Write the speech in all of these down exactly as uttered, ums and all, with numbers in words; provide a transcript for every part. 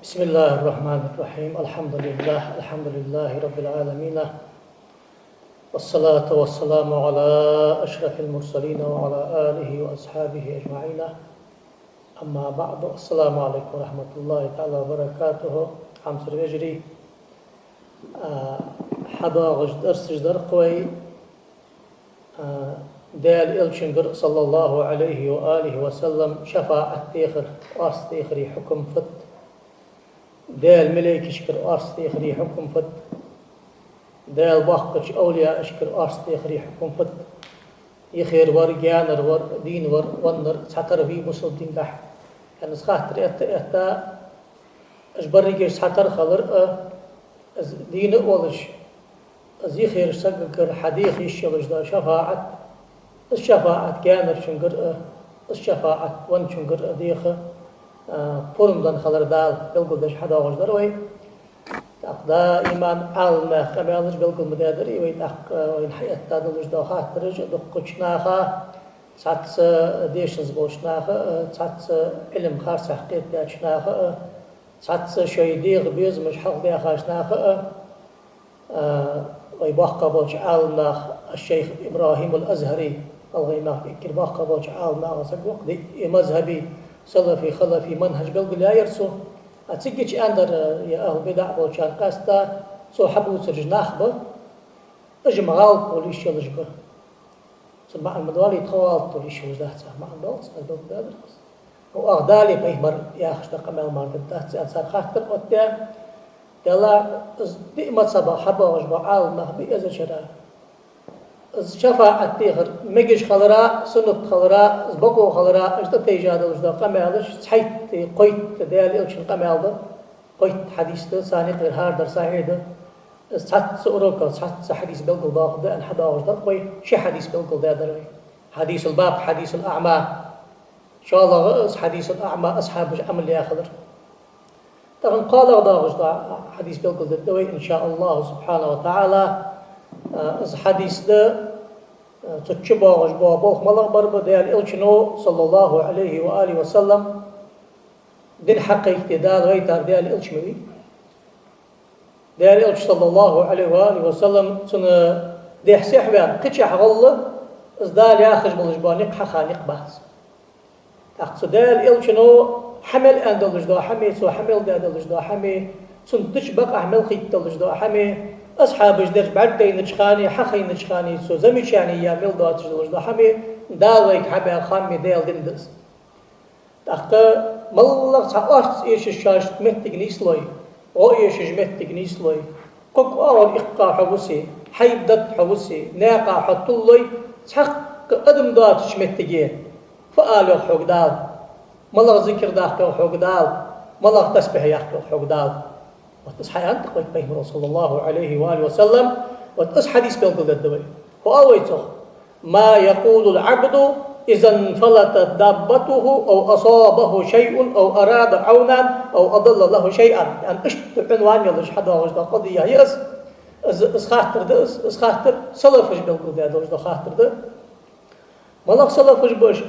بسم الله الرحمن الرحيم. الحمد لله، الحمد لله رب العالمين. والصلاة والسلام على أشرف المرسلين وعلى آله وأصحابه أجمعين. أما بعد، السلام عليكم ورحمة الله تعالى وبركاته. Хьамсара вежарий, а, хьадоагӀаш дарсаш дар-кх вай, а, Даьла Элчангара, صلى الله عليه وآله وسلم, шафаӀат дехар, орц дехара хьукам фуд, Даьла малейкашкара орц дехара хьукам фуд, Даьла боккхача овлияашкара орц дехара хьукам фуд. Йихер вар, гаьнар вар, дийна вар, веннар цхьатарра вий бусалба динагахьа? Аьнна, из хаттар этта, этта, уж берригаш цхьатарра хилар а, из дийна а волаш, из йихерча сагагара хьадеха йиш йолаш дола шафаӀат, из шафаӀат гаьнарчунгара а, из шафаӀат венначунгара а деха, а, пурам денна хилар Дала белгалдеш хьадоагӀаш дар вай. ТӀаккха даиман Ӏаламнаха къамаьлаш белгал ма даьдар вай, тӀаккха вайна хьаэтта долаш дола хаттараш а дуккхача наха, цхьацца дешанза болча наха а, цхьацца Ӏилма харцахьа кхетадаьча наха а, цхьацца шоай дегӀа безамаш хьалхадаьхача наха а, а, вай боккхий болча Ӏаламнаха, аш-шейх ИбрахӀим ал-АзхӀари, гӀалгӀай мехка эггара боккхий болча Ӏаламнахах саг ва-кх, диъ мазхӀаба салафи, халафи манхӀаж белгалъяьяр цо. А цигача аьннадар, е ахӀлу бидаӀ болчарна къаьстта, цо хьабувцараш нах ба, уж-м гӀалат хила йиш йолаш ба. Цун маӀан ма доаллий, тхо гӀалат хила йиш йолаш дац, цхьа маӀан доаллац, аз белгалдаьдар-кх из. Ну, ах Даьлеи пайхамареи яхаш да къамаьл мара дергдац, аьнна, цар хаттар оттадаь. Делахь, из диъ мазхӀабах хьабоагӀаш бола Ӏаламнах ба эзар шера. Из шафаӀат дехар мегаш хилара, суннат хилара, из бокъо хилара, уж тӀатайжа долаш дола къамаьлаш цхьайтта, кхойтта Даьла Элчан къамаьл да, кхойтта хьадис да, царна юкъера хӀара дар сахьихь да. Из цхьацца уроках цхьацца хьадис белгалдоахаргда аьнна хьадоагӀаш дар-кх вай, ши хьадис белгалдаьдар вай. Хьадисул-баб, хьадисул-аӀма. ШоллагӀа из хьадисул-аӀма асхьабаша Ӏамал яь хилар. Тахан кхоалагӀа доагӀаш дола хьадис белгалдергда вай, إن شاء الله سبحانه وتعالى. А, из хьадис да, а, цу чу боагӀаш бола болх малагӀбар ба: Даьла Элчано, صلى الله عليه وآله وسلم, дин хьакхайкаде Дала вайтар Даьла Элча ма вий. Даьла Элча, صلى الله عليه وآله وسلم, цун дехьа-сехьа ваьнна, кхычахьа гӀолла, из Дала яхаш болаш бола никъ хьаха никъ бац. ТӀаккха цу Даьла Элчано хьа мел аьнна долаш дола хӀама, цо хьа мел даь долаш дола хӀама, цун деча бакъахьа мел хийтта долаш дола хӀама, асхьабаша дерригаш бӀаргадайнача хана, хьахайнача хана, цо замечани яь мел доацаш долаш дола хӀама, Дала вайга хьабаь хоам, Даьла дин да из. ТӀаккха моллагӀа цхьа орц эшаш шоашта моттиг нийслой, гӀо эшаш моттиг нийслой, кхо кӀоагӀал иккха хьо вусе, хьайба датта хьо вусе, наькъа хьо туллой, цхьаккха адам доацача моттиге фу ала йоах хьога Дала, малагӀа зикар даккха йоах хьога Дала, малагӀа тасбихь яккха йоах хьога Дала. Вот из хьааьннад-кх вайга пайхамаро, صلى الله عليه وآله وسلم, вот из хьадис белгалдергда вай. Фу оал вай цох? ما يقول العبد إذا انفلتت دابته أو أصابه شيء أو أراد عونا أو أضل له شيء. Яъни, иштта Ӏунван йолаш хьадоагӀаш дола къадия я из. Из, из хаттар да из, из хаттар салафаша белгалдаь долаш дола хаттар да. МалагӀа салафаш ба уж?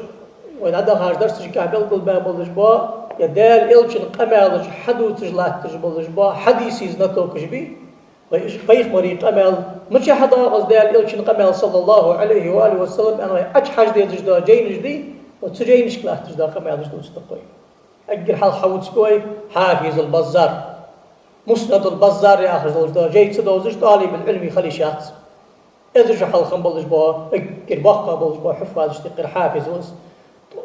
Вай дӀадахача дарсашка белгалбаь болаш бола, е Даьла Элчан къамаьлаш хьадувцаш латташ болаш бола хьадисий знатокаш бий. Вай уж пайхамара къамаьл мичахьа доагӀа из, Даьла Элчан къамаьл, صلى الله عليه وآله وسلم, аьнна, вай Ӏочухьажа дезаш дола жайнаш дий, вот цу жайнашка латташ дола къамаьлаш дувцаргда-кх вай. Эггара хьалха хьавувцаргва вай Хьафизул Баззар. Муснадул Баззар яхаш долаш дола жай ца довзаш тӀалибул Ӏилма хила йиш яц. Эзар шу хьалха болаш бола, эггара боккхагӀа болаш бола хьуффазашта юкъера хьафиз ва из.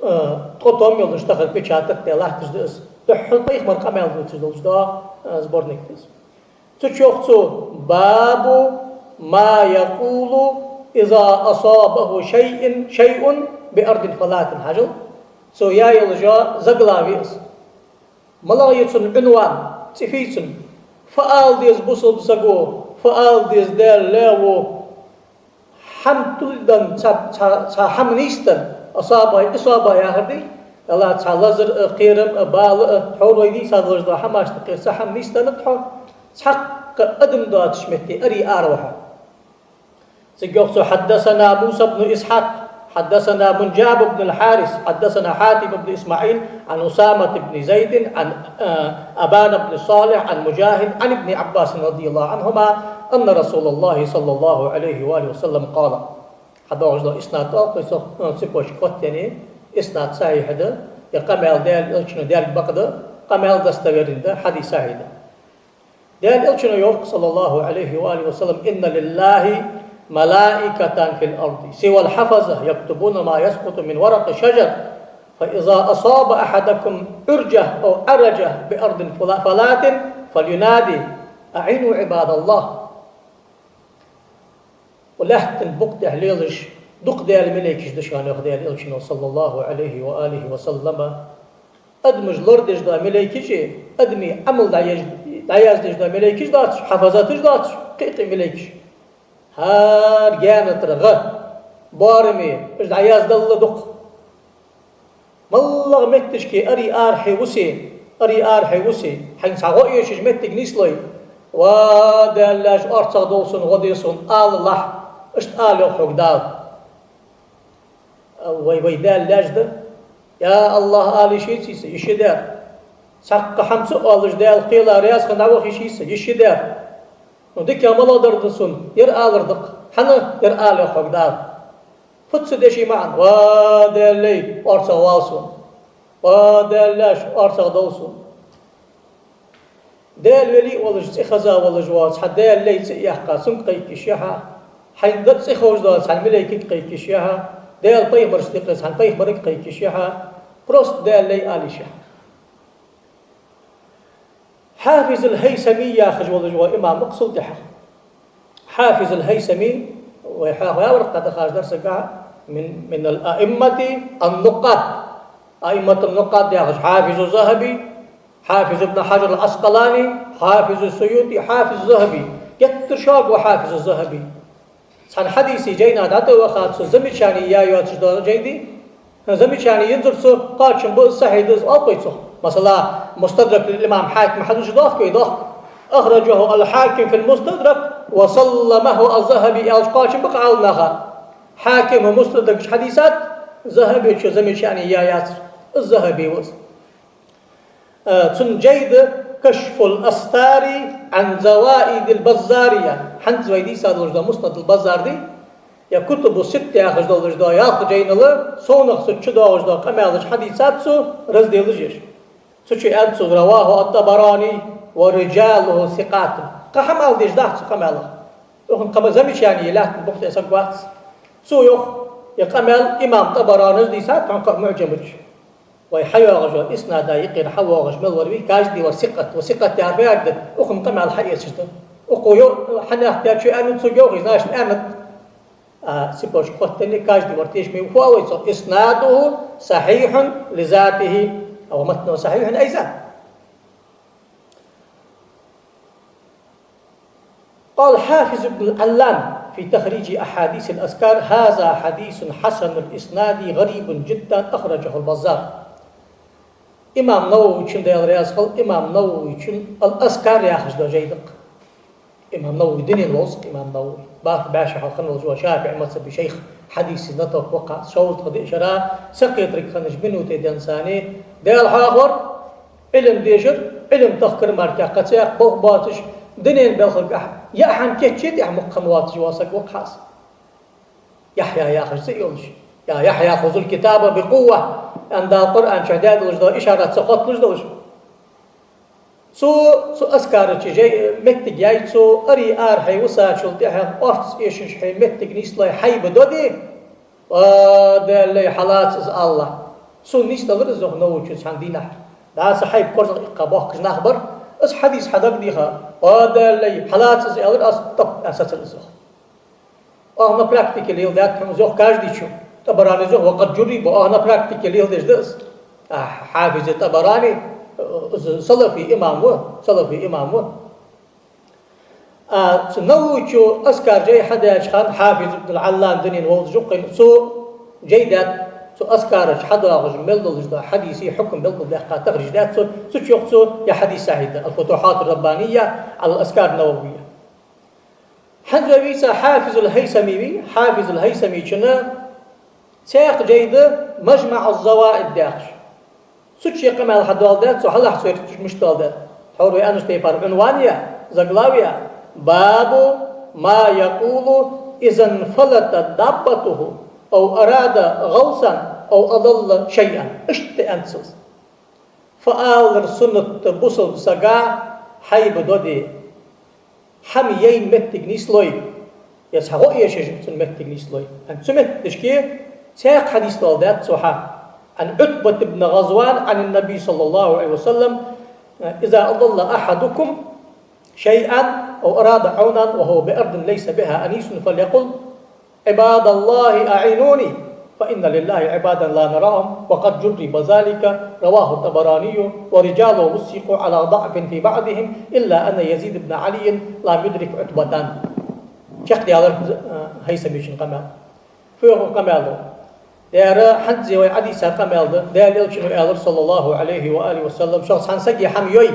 Э, ткъо том йолаш тахан печатать даь латташ да из. Духхьал пайхамара къамаьл дувцаш долаш дола, э, сборник да из. Цу чу йоах цо: باب ما يقول إذا أصابه شيء، شيء بأرض فلاة. Хьажал, цо яь йола заглавие я из. МалагӀа я цун Ӏунван, цӀи фу я цун? Фу ала деза бусалба саго, фу ала деза Даьла лаьво, хӀама тулденна, цхьа, цхьа, цхьа хӀама нийсденна, أصابه, إصابة яхар дий, валлахӀи, цхьа лазар а, кхерам а, бала а, тхьовра вай дийца долаш дола хӀамашта юкъера цхьа хӀама нийсденнад хьо, цхьаккха адам доацача метте арий ара ва хьо. Цига йоах цо: حدثنا موسى بن إسحاق، حدثنا منجاب بن الحارث، حدثنا حاتم بن إسماعيل عن أسامة بن زيد عن، آه، أبان بن صالح عن مجاهد عن ابن عباس رضي الله عنهما أن رسول الله صلى الله عليه وآله وسلم قال. Хьадоагӏаш дола иснад алкхой со, э, цепочка хоттаяьй, иснад сахьихь да, е къамаьл Даьла Элчано даьлга бакъда, къамаьл достоверный да, хьадис сахьихь да. Даьла Элчано йоах, صلى الله عليه وآله وسلم: إن لله ملائكة في الأرض سوى الحفظة يكتبون ما يسقط من ورق الشجر، فإذا أصاب أحدكم عرجة أو عرجة بأرض فلا-، فلاة فلينادي: أعينوا عباد الله. Укх лаьттан букъ тӏа лелаш дукха Даьла малейкаш да шоана, йоах Даьла Элчано, صلى الله عليه وآله وسلم. Адамаш лорадеш дола малейкаш, адамий Ӏамал дӏаяз-, дӏаяздеш дола малейкаш доацаш, хьафазаташ доацаш, кхы-кхы малейкаш. ХӀара гаьна тӏара гӏа, боараме, уж дӏаяздалла дукха. Моллагӏа метташка арий арахьа вусе, арий арахьа вусе, хьайна цхьа гӏо эшаш моттиг нийслой, ва Даьла лаьш, орцагӏдовла сона, гӏо де сона, алалахь, иштта ала йоах хьога Дала. Вай, вай Даьла лаьш да. Я АллахӀ, ала йиш йий са, йиш я дер. Цхьаккха хӏама ца оалаш, Даьла кхела раьза хинна дӏаваха йиш йий са, йиш я дер. Ну, дика малагӏа дар да сона, ер алар да-кх. Хӏана, ер ала йоах хьога Дала. Фуд цу дешай маӏан? Ва Даьла лай, орцагӏвала сона. Ва Даьла лаьш, орцагӏдовла сона. Даьла вели а волаш, цӏи хеза а волаш вола цхьа Даьла лай цӏи а яьккха, цунга кхайка йиш я хьа. Хьайна дӏа цӏи ховш дола цхьан малейкага кхайка йиш я хьа. Даьла пайхамарашта юкъера цхьан пайхамарага кхайка йиш я хьа. Просто Даьла лай ала йиш я хьа. Хьафиз аль-ХӀайсами яхаш волаш вола имам ва-кх цул тӏехьагӏа. Хьафиз аль-ХӀайсами, вай хьоахаваьвар-кх тӏаккха дарсага, من، من الأئمة النقاد. Аимматун-нукъад яхаш: Хьафизу Захаби, Хьафиз ибн Хьаджар аль-Ӏаскъалани, Хьафизу Суюти, Хьафизу Захаби. Геттара шога ва Хьафизу Захаби. Цхьан хьадиса жайна дӏатӏаваха цо замечани яь йоацаш дола жай да. Замечани ензар цо, кхоачам ба, сахьихь да из, оалаш ба цо. Масала, Мустадрак имам Хьакима хьадисаш доахк вай, доахк. أخرجه الحاكم في المستدرك وسلمه الذهبي аьлча, кхоачам ба-кх Ӏаламнаха. Хьакима Мустадракага хьадис да, Захабечо замечани яь яцар. Из Захаби ва из. Э, цун жай да كشف الأستار عن زوائد البزار яхаш. ХӀанз вай дийца долаш дола Муснад аль-Баззар да, е Кутубу Ситта яхаш долаш дола ялх жайнал совнагӏа цу чу доагӏаш дола къамаьлаш хьадийцад цо, разделаш еш. Цу чу аьннад цо: رواه الطبراني ورجاله ثقات. Кхы хӏама ала дезаш дац цу къамаьлах. Укхун кхы замечани е лаьттан букъ тӏа саг вац. Цо йоах, е къамаьл имам ТӀабаранис дийцад хьона кхы а МуӀжама чу. Вай хьайоагӏаш йола иснада юкъера хьавоагӏаш мел вар вий, каждый вар сикъат, ва сикъат яхар фу яхар да, укхун къамаьл хьаэцаш да. Укхо йоах, хьанехтя чу аьннад, цо йоах, значит, аьннад. А цепочка хоттаяьй, каждый вар тешаме ва хьо вай цо. إسناده صحيح لذاته ومتنه صحيح أيضا. قال حافظ ابن العلام في تخريج أحاديث الأذكار: هذا حديث حسن الإسناد غريب جدا أخرجه البزار. Имам Нававичун, Даьла раьза хилва имам Нававичун, Аль-Азкар яхаш дола жай да-кх. Имам Навави дунен волаш ва-кх, имам Навави. Барх бӏаь шу хьалха хинна волаш вола шафиӀий мазхабе шайх, хьадиса знаток ва-кх из. Шовзткъа диъ шера сакхетаргахьа хиннача минуте денз цунна Даьла хьоахавар, Ӏилма дешар, Ӏилма тахкар мара кхы цхьаккха болх боацаш, дунен балхага яа хӏама кийчъе тӏехьа мукъа хинна воацаш вола саг ва-кх из. Яхья яхаш цӏи йолаш. يا يحيى خذ الكتاب بقوة аьнна, Дала Къуръан чу даь долаш дола ишарат ца хотталуш долаш. Цо цу Азкара чу жай, моттиг яьй цо, арий арахьа висачул тӏехьагӏа орц эшаш хье моттиг нийслой, хьайба доде, ва Даьла лай, хьалаца из алалахь. Цо нийсделар из, йоах Нававичо, цхьан дийнахьа. Дӏа цу хьайба корзагӏа иккха бохкаш нах бар, из хьадис хьадагадеха, ва Даьла лай, хьалаца из, аьлар аз, тӏаккха сецар из, йоах. Оаха на практике леладаьд хьона из, йоах, каждыйчо. ТӀабаранис йоах: وقد جرب, оаха на практике леладеш да из. А, Хьафиз ТӀабарани, э, из салафий имам ва, салафий имам ва. А цу Нававичо Азкар жай хьадаьча хана, Хьафиз ибн аль-Аллам дунен волаш ва-кх, цо жай даьд, цу Азкара чу хьадоагӏаш мел долаш дола хьадисий хьукам белгалдаьккха тахриж даьд цо, цу чу йоах цо, ер хьадис сахьихь да, الفتوحات الربانية على الأذكار النووية. ХӀанз вай вийца Хьафиз аль-ХӀайсами вий, Хьафиз аль-ХӀайсамичун, Цхьаькха жай да «МажмаӀу-з-Заваид» яхаш. Цу чу ер къамаьл хьадоаладаьд цо, хьалхашка цо ер мишта доаладаьд. Тхьовра вай аьннача тайпара, عنوان я, заглавие: «باب ما يقول إذا انفلتت دابته أو أراد غوصا أو أضل شيئا». Иштта аьннад цо. Фу алар суннат да бусалба сага хьайба доаде, хӀама яйна моттиг нийслой, е цхьа гӀо эшаш цун моттиг нийслой? Цу меттигашка цхьаькха хьадис доаладаьд цо хьа. عن عتبة بن غزوان عن النبي صلى الله عليه وسلم: «إذا أضل أحدكم شيئا أو أراد عونا وهو بأرض ليس بها أنيس فليقل: عباد الله أعينوني، فإن لله عبادا لا نراهم، وقد جرب ذلك». رواه الطبراني، ورجاله وثقوا على ضعف في بعضهم، إلا أن يزيد بن علي لم يدرك عتبة. Чакхдаьлар, э, ХӀайсамечун къамаьл. Фу йоах укх къамаьло? Дера, хӀанз вай Ӏодийца къамаьл да, Даьла Элчано аьлар, صلى الله عليه وآله وسلم: шоах цхьан сага хӀама йой,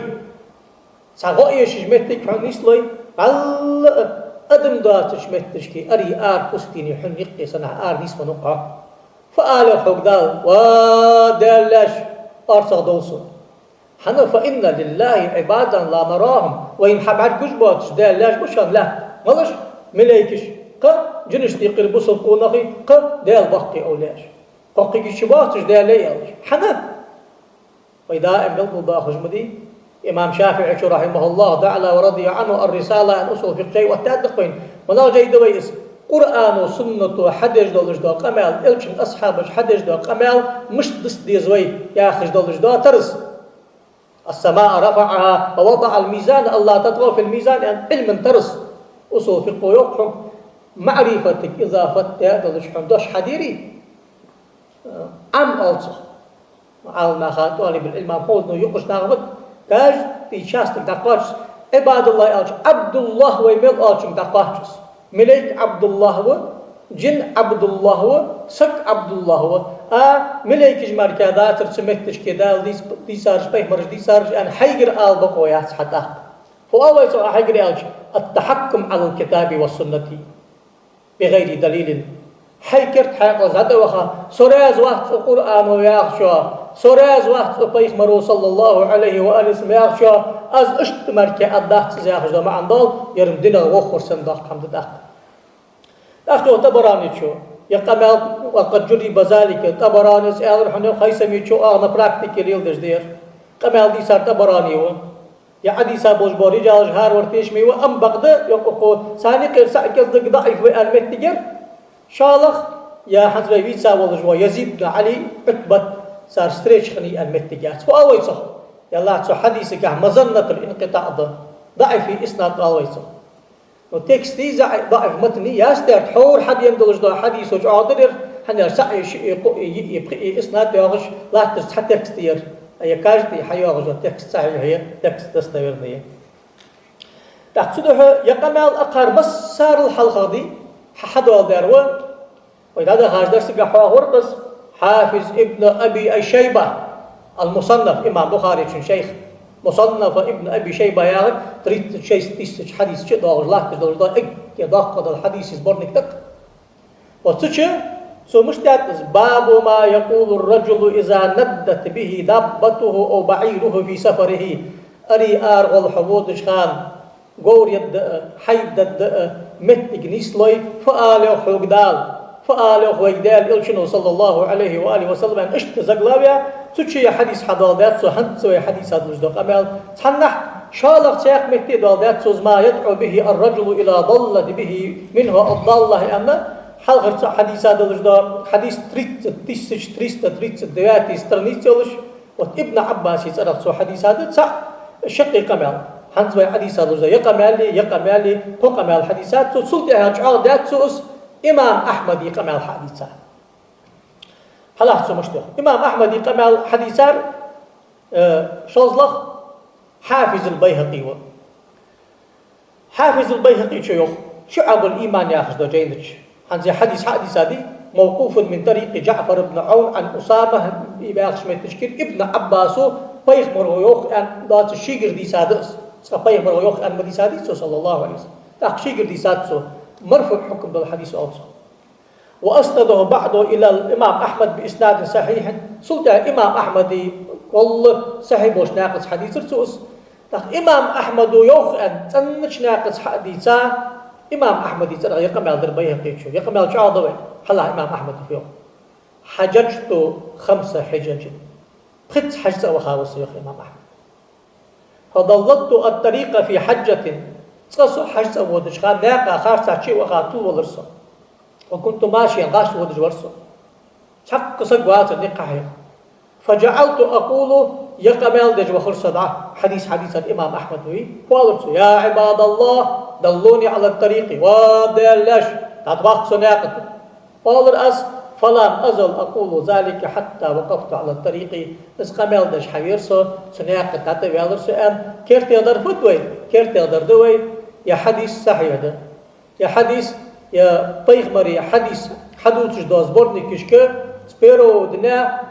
цхьа гӀо эшаш моттиг хьона нийслой, вӀалла а адам доацача метташка, аре, ара, пустыне, хьона юкъе санна ара нийсвеннав-кх хьо. Фу оал йоах хьога Дала: «Ва Даьла лаьш, орцагӀдовла сона. ХӀана, فإن لله عبادا لا نراهم, вайна хьабӀаргагуш боацаш Даьла лаьш ба шоана лаьтта. Малаш? Малейкаш, кхы жинаш дийкъар бусалба къонахий, кхы Даьла боккхий овлияаш. Кхоккхигаш чу боацаш Даьла лай аьлча. ХӀана?» Вай даим белгалдоахаш ма дий, имам ШафиӀийчо, رحمه الله تعالى ورضي عنه, «Ар-Рисала» аьнна усул фикъхӀ жай оттадаьд-кх вайна. МалагӀа жай да вай из? Къуръано, суннато хьадеш долаш дола къамаьл, Элчан асхьабаша хьадеш дола къамаьл мишта дусаргда вай яхаш долаш дола тарс. «السماء رفعها ووضع الميزان ألا تطغوا في الميزان», аьнна, Ӏилман тарс. Усул фикъхӀо йоах хьона, маӀрифатага изафат даь долаш хьона дош хьадийрий, Ӏам оал цох. Ӏаламнаха, тӀалибал-Ӏилман хозно юкъаш нах ба, каждый частьга дӀакхоачаш, Ӏибадуллахӏ аьлча, Ӏабдуллахӏ вай мел оалачунга дӀакхоачаш. Малейк Ӏабдуллахӏ ва, жин Ӏабдуллахӏ ва, саг Ӏабдуллахӏ ва. А малейкаш мара дацар цу метташка Дала дийц-, дийцараш, пайхамараш дийцараш аьнна, хьайгара ала бокъо яц хьа тӀаккха. Фу оал вай цох, а хьайгара аьлча? «التحكم على الكتاب والسنة بغير دليل». Хьай керда хьаькъал дӀатӀаваха, со раьза вац цу Къуръано яхачоа, со раьза вац цу пайхамаро, صلى الله عليه وآله وسلم, яхачоа, аз иштта мара аргдац из яхаш да маӀан дола, ер-м динах воххар санна доккха хӀама да тӀаккха. ТӀаккха йоах ТӀабараничо ер къамаьл, «وقد جرب ذلك», ТӀабаранис аьлар хьона, йоах, ХӀайсамичо, оаха на практике леладеш да ер. Къамаьл дийцар ТӀабарани ва. Ер Ӏодийца болаш бола рижалаш хӀаравар тешаме ва, амма бакъда, йоах укхо, царна юкъера цаӀ кӀезига даӀиф ва аьнна моттиг яр. ШоллагӀа, ер хӀанз вай вийца волаш вола Язид ибн Ӏали, Ӏутбат, цар встреча хиннай аьнна моттиг яц. Фу оал вай цох? Ер лаьтта цу хьадисагахь مظنة الانقطاع да, даӀифи иснад оал вай цох. Ну, текст из а даӀиф матни яц ер, тхьовра хьадена долаш дола хьадисо чӀоагӀа дар ер, хӀана аьлча цаӀ, шиъ, кхоъ, йиъ, пхиъ иснад йоагӀаш латташ цхьа текст яр. А ер каждый хьайоагӀаш йола текст сахьихь я, текст достоверный я. ТӀаккха цудухьа ер къамаьл акхар массарел хьалхагӀа дий, хьа-, хьадоаладаьр ва, вай дӀадахача дарсагахь хьоахавир-кх из, Хьафиз ибн Аби Шайба, ал-Мусаннаф, имам Бухарийчун шайх, Мусаннафа ибн Аби Шайба яхар, тридцать шесть тысяч хьадис чу доагӀаш латташ долаш дола эггара доккха дола хьадисий сборник да-кх. Ва цу чу цо мишта даьд из: «باب ما يقول الرجل إذا ندت به دابته أو بعيره في سفره». Аре, ара, гӀолла хьо водача хана, говр ядда а, хьайба дадда а моттиг нийслой, фу оал йоах хьога Дала, фу оал йоах вайга Даьла Элчано, صلى الله عليه وآله وسلم, аьнна, иштта заглавие, цу чу ер хьадис хьадоаладаьд цо, хӀанз вай хьадийца долаш дола къамаьл. Цхьаннахьа, шоллагӀа, цхьаькха метте доаладаьд цо: «ما يدعو به الرجل إذا ضلت به منه الضالة», аьнна, хьалхарча хьадийца долаш дола хьадис, тридцать тысяч триста тридцать девятый страница йолаш, вот Ибн Ӏаббаса цӀерагӀа цо хьадийца да цхьа шаккхе къамаьл. ХӀанз вай хьадийца долаш да ер къамаьли, ер къамаьли, кхо къамаьл хьадийцад цо, цул тӀехьагӀа чӀоагӀдаьд цо из имам Ахьмада къамаьл хьадийца. Хьалхашка цо мишта йоах. Имам Ахьмада къамаьл хьадийцар, э, шоллагӀа, Хьафиз ал-БайхӀакъи ва. Хьафиз ал-БайхӀакъичо йоах, «ШуӀабул-Иман» яхаш долча жайна чу. ХӀанз ер хьадис хьа а дийцад, «موقوف من طريق جعفر بن عون عن أسامة» яхача метташка, Ибн Ӏаббасо пайхамаро йоах аьнна доацаш шийгара дийцад из. Цкъа пайхамаро йоах аьнна ма дийцадий цо, صلى الله عليه وسلم. ТӀаккха шийгара дийцад цо, марфуӀ хьукам дола хьадис оал цох. وأسنده بعده إلى الإمام أحمد بإسناد صحيح. Цул тӀехьа имам Ахьмада гӀолла сахьихь болча наькъаца хьадийцар цо из. ТӀаккха имам Ахьмада йоах аьнна, цӀенача наькъаца хьа а дийца, имам Ахьмада цӀерагӀа ер къамаьл дир Байхьакъечо. Ер къамаьл чӀоагӀа да вай, хьалха имам Ахьмада йоах. حججت خمس حجج. Пхиъ хьажцӀа ваха ва со, йоах имам Ахьмада. فضللت الطريق في حجة. Цкъа со хьажцӀа водача хана наькъа харцахьа чу а ваха тилвелар со. وكنت ماشيا, гӀаш водаш вар со. Цхьаккха саг вацар никъ хьехаш. فجعلت أقول, ер къамаьл деш вахар со дӀа, хьадис хьадийцар имам Ахьмад вий, оалар цо: يا عباد الله، دلوني على الطريق, ва Даьла лаьш, дӀатӀаваккха со наькъа тӀа. Оалар аз: فلم أزل أقول ذلك حتى وقفت على الطريق. Из къамаьл деш хьавера со, цу наькъа тӀа дӀатӀаваьлар со, аьнна. КертегӀдар фуд вай? КертегӀдар да вай, ер хьадис сахьихь да. Ер хьадис, ер Пайхамара хьадис хьадувцаш дола сборникашка с первого дня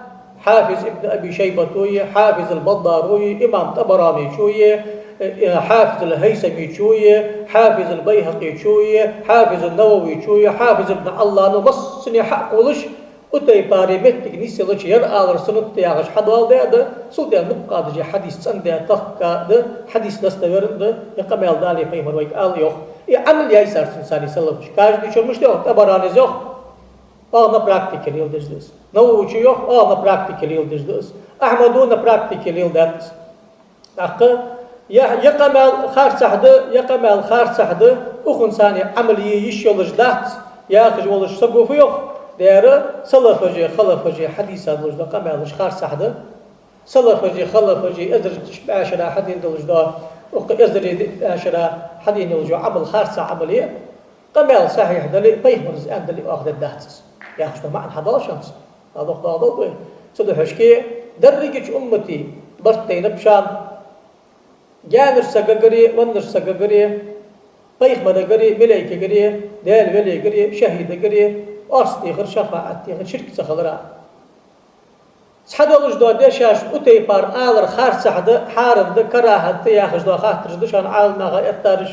Хьафиз ибн Аби Шайбата а, Хьафиз аль-Баззара а, имам ТӀабаранечо а, э, э, Хьафиз аль-Хьайсамечо а, Хьафиз аль-Байхьакъечо а, Хьафиз ан-Нававечо а, Хьафиз ибн Ӏаллана а, массане хьакхоллаш, укх тайпара моттиг нийсъелча ер алар суннат да яхаш хьадоаладаь а да, цул тӀехьа нукъ кхаьдаш ер хьадис цӀендаь тахка а да, хьадис достоверно да, ер къамаьл Даьла Пайхамара вайга ала йоах. И Ӏамал яьй цар цунца салафаша. Каждый чура мишта йоах, ТӀабаране из йоах, оаха на практике леладеш да из. Нававечо йоах, оаха на практике леладеш да из. Ахьмада на практике леладаьд из. ТӀаккха ер, ер къамаьл харцахьа да, ер къамаьл харцахьа да, укхунца Ӏамал е йиш йолаш дац, яхаш волча саго фу йоах? Дера, салафаша, халафаша хьадийца долаш дола къамаьлаш харцахьа да. Салафаша, халафаша эзар диъ бӀаь шера хьадена долаш дола, укх эзар диъ бӀаь шера хьадена долаш дола Ӏамал харцахьа Ӏамал я. Къамаьл сахьихь дале а, Пайхамара из аьннадале а оаха дергдац из, яхаш дола маӀан хьадоал шоана цун. Аллах догӀа долда вай. Цудухьа шке дерригача уммата барт тайнаб шоана, гаьнарча сагагареи, веннача сагагареи, пайхамарагареи, малейкагареи, Даьла велегареи, шахӀидагареи, орц дехар, шафаӀат дехар, ширк ца хилара. Цхьадолаш дола дешаш укх тайпара алар харцахьа да, хьарам да, карахӀат да яхаш дола хаттараш да шоана Ӏаламнаха эттараш.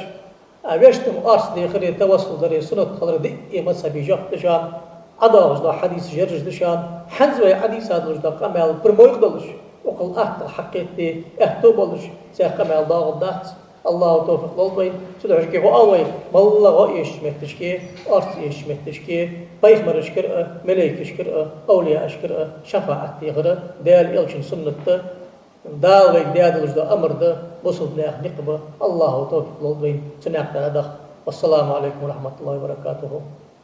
А вешта орц дехари, тавассул дари суннат хилара диъ мазхӀаба жоп да шоана, ӀодоагӀаш дола хьадисаш ераш да шоана, хӀанз вай Ӏодийца долаш дола къамаьл прямой долаш, укхал атта хьакхетаде аьттув болаш, цох къамаьл доагӀаргдац. Аллаха товфикъ лолда вайна. Цудухьа шке гӀо а вай, моллагӀа гӀо эшача метташке, орц эшача метташке, пайхамарашкара а, малейкашкара а, овлияашкара а шафаӀат дехар Даьла Элчан суннат да, Дала вайга даь долаш дола амар да, бусалба наьха никъ ба. Аллаха товфикъ лолда вайна цу наькъа тӀа даха. والسلام عليكم ورحمة الله وبركاته.